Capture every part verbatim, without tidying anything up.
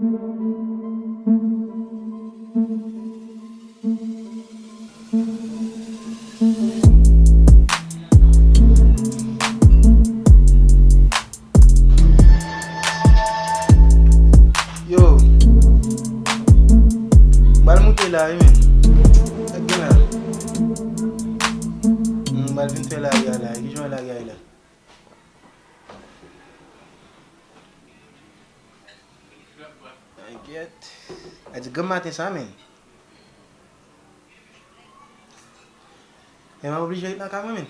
Yo, m pral moute la wi, men. Sa k gen la? M pral vin fè lari a la. Ki jan lari a ye la? Enkyèt. A di granm maten sa, men. Men m ap oblije ret nan kay mwen, men.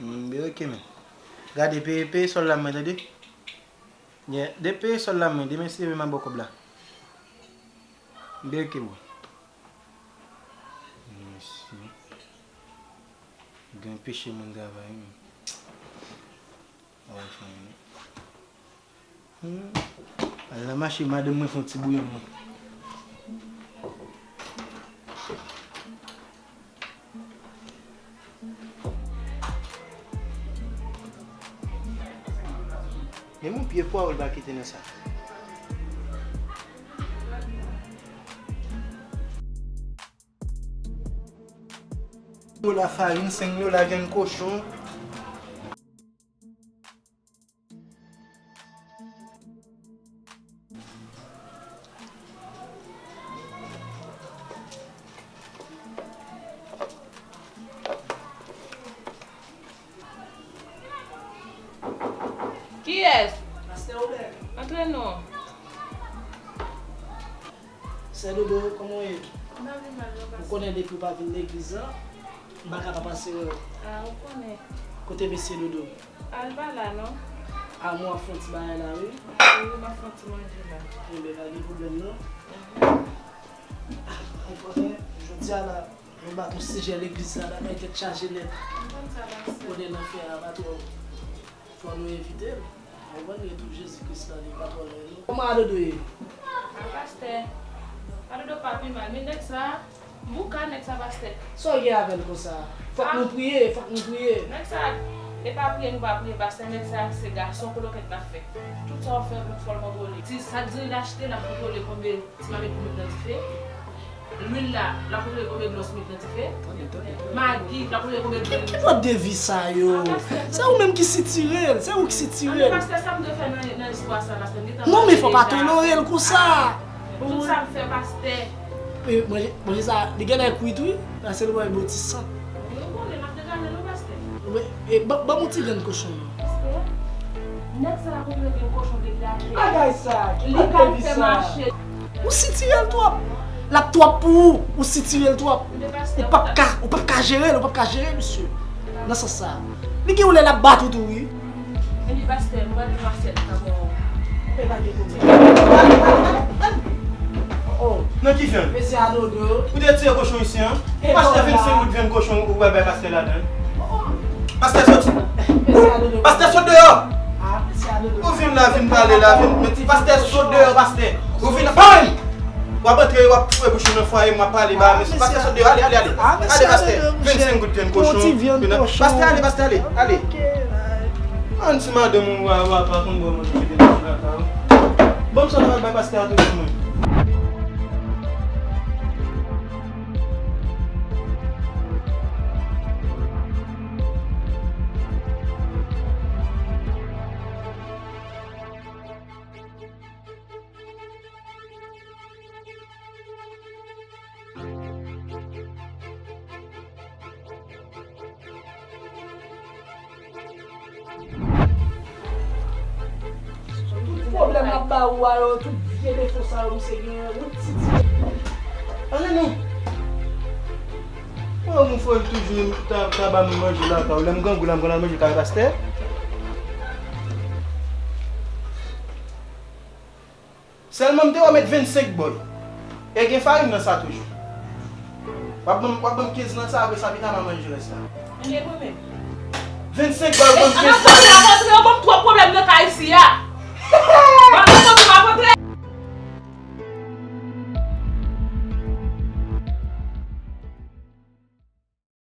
M, ben, ok, men. Gade, peye, peye sòl la mwen, tande? Yeah, de peye sòl la mwen, demen si Dye vle m ap ba w kòb la. M, ben, ok, bro. Mesye. Gen peche moun travay, men. Al nan mache, madanm mwen fè yon ti bouyon mwen. Men yon pye pwav li pa kite nan sa. Dola farin, senk dola vyann kochon. Kiyès? Pastè Obè. Antre non. Sè Dodo, kòman w ye? M pa vin mal non, pastè. Ou konnen depi w pa vin legliz la, m pa ka pa pase wè w. A, ou konnen. Kote mesye Dodo? A, l pa la non. A, mwen ap fè yon ti bagay la, wi. A, wi, m ap fè yon ti manje la. Enben, pa gen pwoblèm non. Ou konnen, jodi a la, nou bat yon sijè legliz la, bagay tèt chaje nèt. M konn sa, pastè. Konnen nan fè a pa twò. Fò nou evite l. Ou konprann, retou Jezi Kris la, li pa twò lwen, non. Kòman Adodo ye? A, pastè. Adodo pa pi mal, men nèg sa, bouka nèg sa, pastè. Sa w gen avè l konsa? Fòk nou priye, fòk nou priye. Nèg sa, e pa priye nou pa priye, pastè, nèg sa, se gason kolokèt l ap fè. Tout sa w ap fè, fò l kontwole. Ti sa k diri l achte, l ap kontwole konbyen ti mamit pou met nan dife. Lwil la, l ap kontwole konbyen dlo s met nan dife. Magi, l ap kontwole konbyen dlo. Ki, ki lòt devi sa yo? A, pastè, se ou menm ki sitire l, se ou ki sitire l. Anben, pastè, sa m dwe fè nan, nan istwa sa, pastè, m gentan. Non, men fò pa tolere l konsa. Tout sa m fè, pastè. E, manje, manje sa, li genlè kwit, wi. Pase l bay bò ti san. Wi, ou konnen, n ap degaje nou, pastè. Wi, e, ban, ban m yon ti grenn kochon, non. Pastè, nèg sa la konprann gen kochon depi atè. Ki bagay sa? Ki bagay sa? Li ka fè mache. Ou sitire l twòp. L ap twòp pou ou. Ou sitire l twòp. Ou p ap ka, ou p ap ka jere l, ou p ap ka jere misye. Nan sans sa. Li gen yon lè l ap bat ou tou, wi. Epi pastè, m pral pran asyèt la pou ou. E pa gen pwoblèm. Oh, oh. Nan ki vyann? Mesye Adodo. Ou te tire kochon isi an? Ou achte vennsenk goud vyann kochon ou pral bay pastè ladan l? Oh, oh. Pastè soti. Mesye Adodo. Pastè sot deyò. Ah, mesye Adodo. Ou vin la, vin pale la, vin, men pastè sot deyò, pastè. Ou vin, pay! W ap antre, w ap foure bouch ou nan fwaye m, w ap pale ba mesye. Pastè sot deyò, ale, ale, ale. Ale, pastè. Vennsenk goud vyann kochon. Pastè, ale, pastè, ale, ale. An ti madanm ou a, ou a pa konn bò manje mete nan lakay ou. Ban m sa m al bay pastè a toujou mwen. Tout pwoblèm m ap ba ou a yo, tout vye defo sa yo misye genyen, wout titi. Ann ale non. Mwen yon fòl toujou ta, ta ba mwen manje lakay ou. Lè m grangou la, m konn al manje kay pastè. Sèlman m te wè w met vennsenk bòy. E gen farin nan sa toujou. W ap ban m, w ap ban m kenz nan sa, apre sa pita m a manje rès la. Vennsenk bòy, w ban m kenz nan. Ann antre, ann antre, w ban m twòp pwoblèm nan kay isi a.